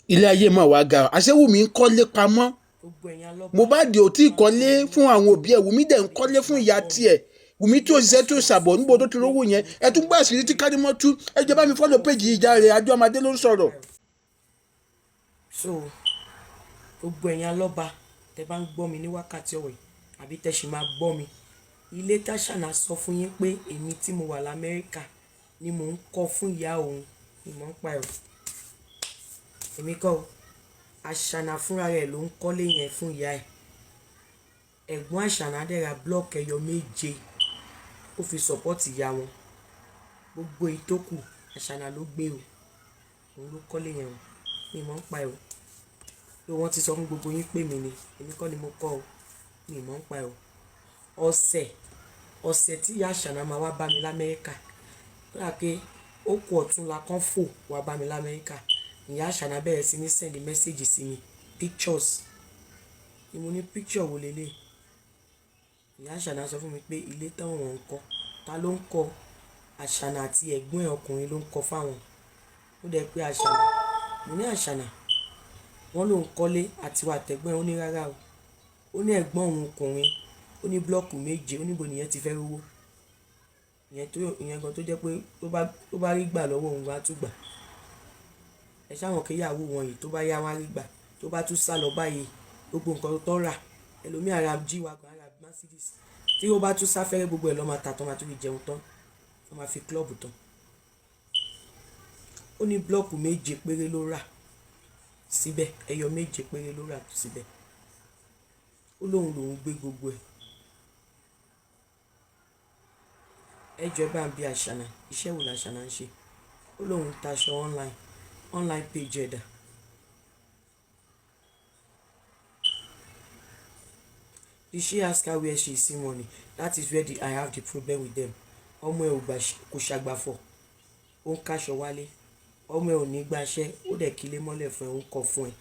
Ilé ayé mọ̀ wá ga. Àṣé Wùmí ń kọ́lé pamọ́. Gbogbo ẹ̀yin alọ́ba. Mohbad ò tí ì kọ́lé fún àwọn òbí ẹ̀. Wùmí dẹ̀ ń kọ́lé fún ìyá tiẹ̀. Wùmí tí ò ṣiṣẹ́ tí ò ṣàbọ̀, níbo tó ti rówó yẹn? Ẹ tún gbọ́ àṣírí tí Kárìmọ́ tú. Ẹ jẹ́ bá mi follow page yìí járe. Adéọmọdé ló ń sọ̀rọ̀. So gbogbo ẹ̀yin alọ́ba tẹ bá ń gbọ́ mi ní wákàtí ọ̀wẹ̀ àbí tẹ ṣì máa gbọ́ mi, ilé táṣànà sọ fún yín pé èmi tí mo wà lamẹ́ríkà ni mò ń kọ́ fún ìyá òun, ni mò ń pa ẹ̀ o. Èmi kọ́ o. Àṣànà fúnra rẹ̀ ló ń kọ́lé yẹn fún ìyá ẹ̀. Ẹ̀gbọ́n Àṣànà dẹ̀ ra block ẹyọ méje, ó fi support ìyá wọn. Gbogbo èyí tó kù, Àṣànà ló gbé o. Òun ló kọ́lé yẹn o. Mi mọ̀ ń pa ẹ̀ o. Pé wọ́n ti sọ fún gbogbo yín pé mi ni, èmi kọ́ ni mo kọ́ o. Mi mọ̀ ń pa ẹ̀ o. Ọ̀sẹ̀ ọ̀sẹ̀ tí ìyá Àṣànà máa wá bá mi lamẹ́ríkà, ó dà pé ó kù ọ̀túnla kan fò wá bá mi lamẹ́ríkà. Ìyá Àṣànà bẹ̀rẹ̀ sí ní send message sí mi, pictures. Ni mo ní, "Picture wo leléyìí?" Ìyá Àṣànà sọ fún mi pé ilé táwọn ń kọ́. Ta ló ń kọ́? Àṣànà àti ẹ̀gbọ́n ẹ̀ ọkùnrin ló ń kọ́ fáwọn. Ó dẹ̀ pé Àṣànà. Mo ní, "Àṣànà, wọ́n ló ń kọ́lé àti wà tẹ̀gbọ́n ẹ̀." Ó ní rárá o. Ó ní ẹ̀gbọ́n òun ọkùnrin, ó ní block méje. Ó ní ibo nìyẹn ti fẹ́ rówó. Ìyẹn tó, ìyẹn gan tó jẹ́ pé tó bá rí gbà lọ́wọ́ òun, á tún gbà. Ẹ ṣá mọ̀ pé ìyàwó wọn yìí, tó bá yá wọ́n á rí gbà. Tó bá tún sálọ báyìí, gbogbo nǹkan tó rà, ẹlòmíì á ra G-Wagon, á ra Mercedes. Tí ó bá tún sá fẹ́rẹ́, gbogbo ẹ̀ lọ́ máa tà tán, máa tún fi jẹun tán, wọ́n máa fi club tán. Ó ní block méje péré ló rà síbẹ̀, ẹyọ méje péré ló rà síbẹ̀. Ó lóun lòún gbé gbogbo ẹ̀. Ẹ jọ, ẹ bá ń bí Àṣànà, iṣẹ́ wo làṣànà ń ṣe? Ó lóun ń taṣọ online, online page ẹ̀dà. Did she ask her where she see money? That is where I have the problem with them. Ọmọ ẹ ò gbà, kò ṣàgbàfọ̀, ó ń káṣọ wálé. Ọmọ ẹ ò ní gbaṣẹ́, ó dẹ̀ kílé mọ́lẹ̀ fún ẹ, ó ń kọ́ fún ẹ.